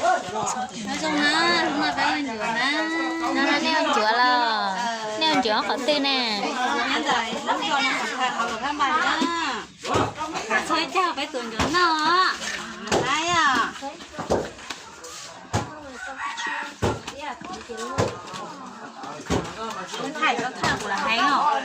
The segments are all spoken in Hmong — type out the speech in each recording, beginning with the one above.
Nyob zoo na, hnub no peb ua ncuav na. No no nej ua ncuav los, nej ua ncuav qhov twg ne? Nyob ntawm lub zos no kom khaws hauv lawm phab npas na. Txhob ib cag peb tuav ncuav noj. Laib os. Thaij tau thaij kuv lam heev os.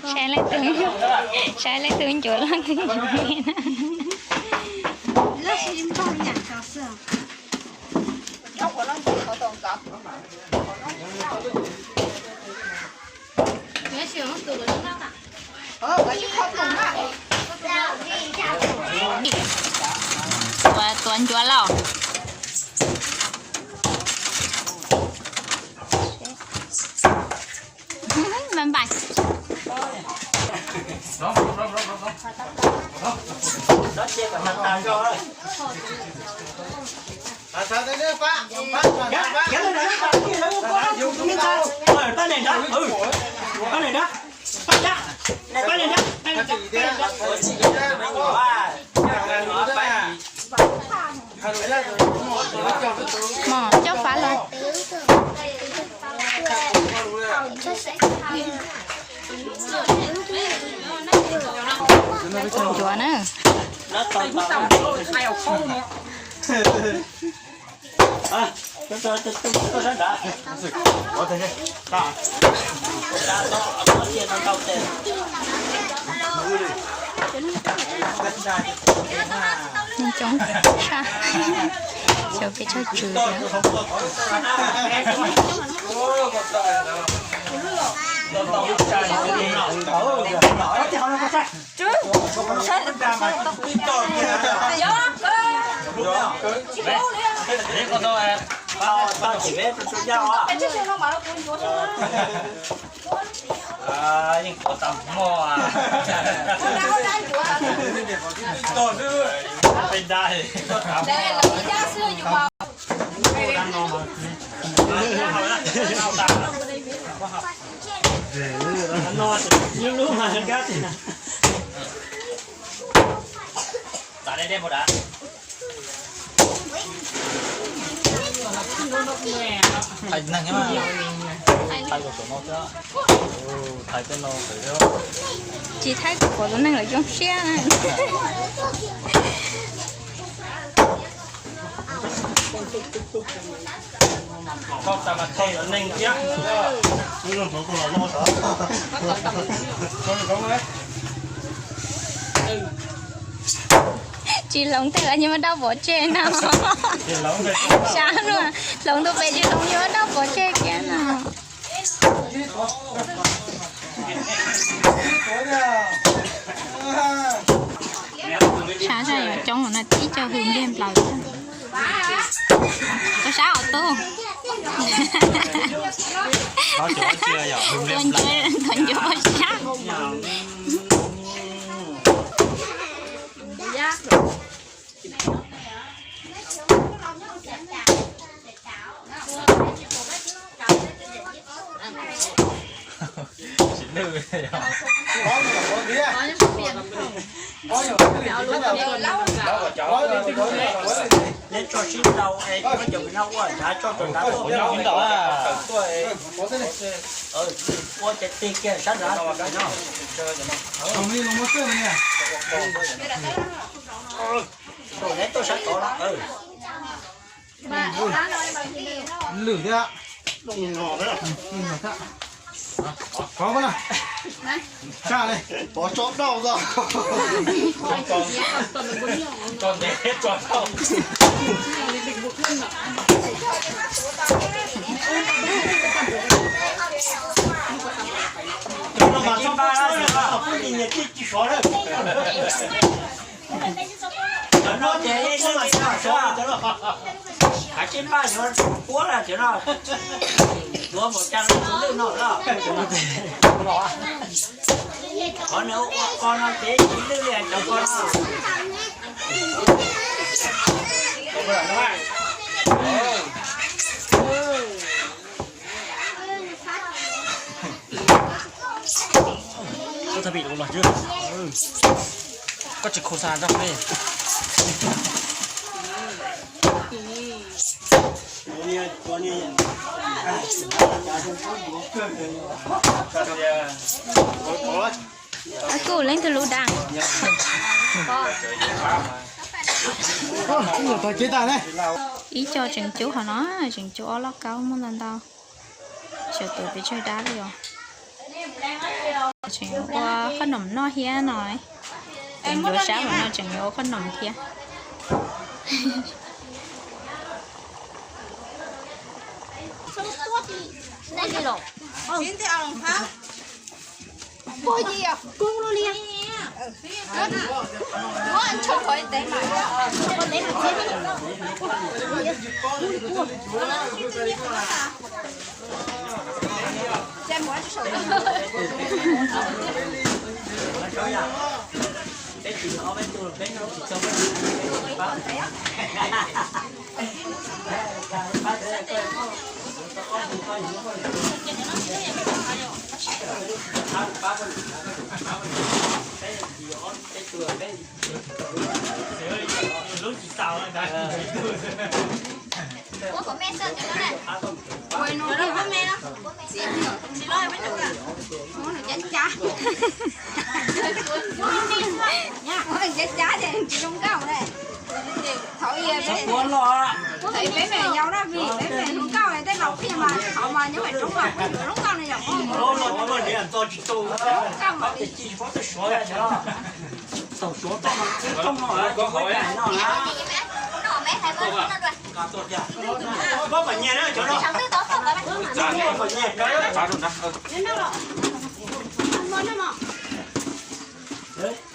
Saib leej twg, saib leej twg ncuav leej twg ncuav me na. Tuav, tuav ncuav lauj. Npaj npaj. Mos coj fab los. Ncuav na. Coob tshaj, xyov peb tshaj tswv tiag. Yeej tuav tau hmo. Tsis thaij kuv tus neeg lawv coob siab na. Tsis hloov tej lawv nyob dab pov tseg no. Sab luaj, hloov tus pem tsis hloov nyob dab pov tseg kiag no. Sab sab yuav coob no tib co hws npliag nplaws. Koj sab os tub. Tuav ncuav, tuav ncuav koj sab. Neb tso sib nrau es cov no ua nrad tso rau nrad tuaj. Ua ces tig kiag sab nrad no. Neb tuaj sab tod los. Lwm thiab. Pov tso dauj os. Cov no mas txhob pub suab, pub ntsis nyias tij tsis sov lawm. Cov no ces ib leeg ib leeg sov, hais tsis npaj yuav puab lawm cov no. Yuav npaum cas los tsis lwj no lawm. Qhov nws ua qo no ces tsis lwj li cov qo no. Tha bi los log cwb. Koj tsis khu xa rau li. Kuj leej twg lub dag. Ib co tseem cub hov no, tseem cub ob loj kaub muaj ntau ntau. Xyaum tus pes tsawg dab li os. Tseem ua qhob noom noj thiab no. Tseem yuav sab mus no tseem yuav ua qhob noom thiab. Cab cab ces tsis zoo nkauj ne. Thaum peb me nyuam no vim peb me zoo nkauj tej laus pheej mas qhov mas nyob hauv roob mas pheej zoo nkauj ne yom. Zoo nkauj mas li.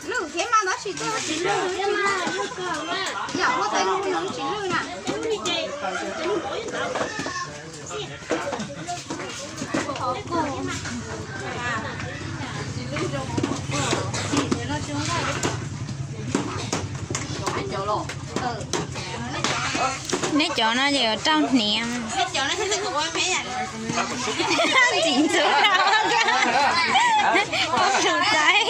Lwj thiab mas tab sis tej tsis lwj, yam muaj tej tsis lwj na. Neb cov no ces rau hniav. Ntxim ntxub rau tus txaiv.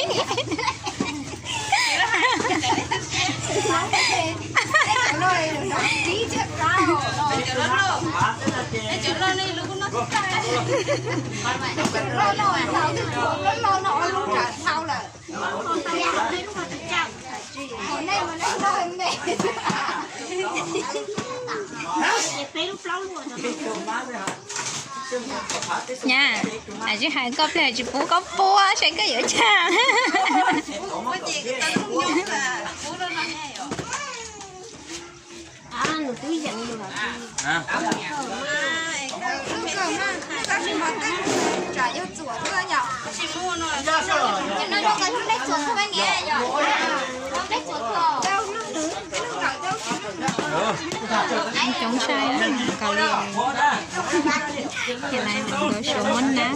Nyab, tsis hais koj pliag tsis pub koj puab saib koj yuav tsa. Coob saib kawg li. Ces lawv suav muab nab.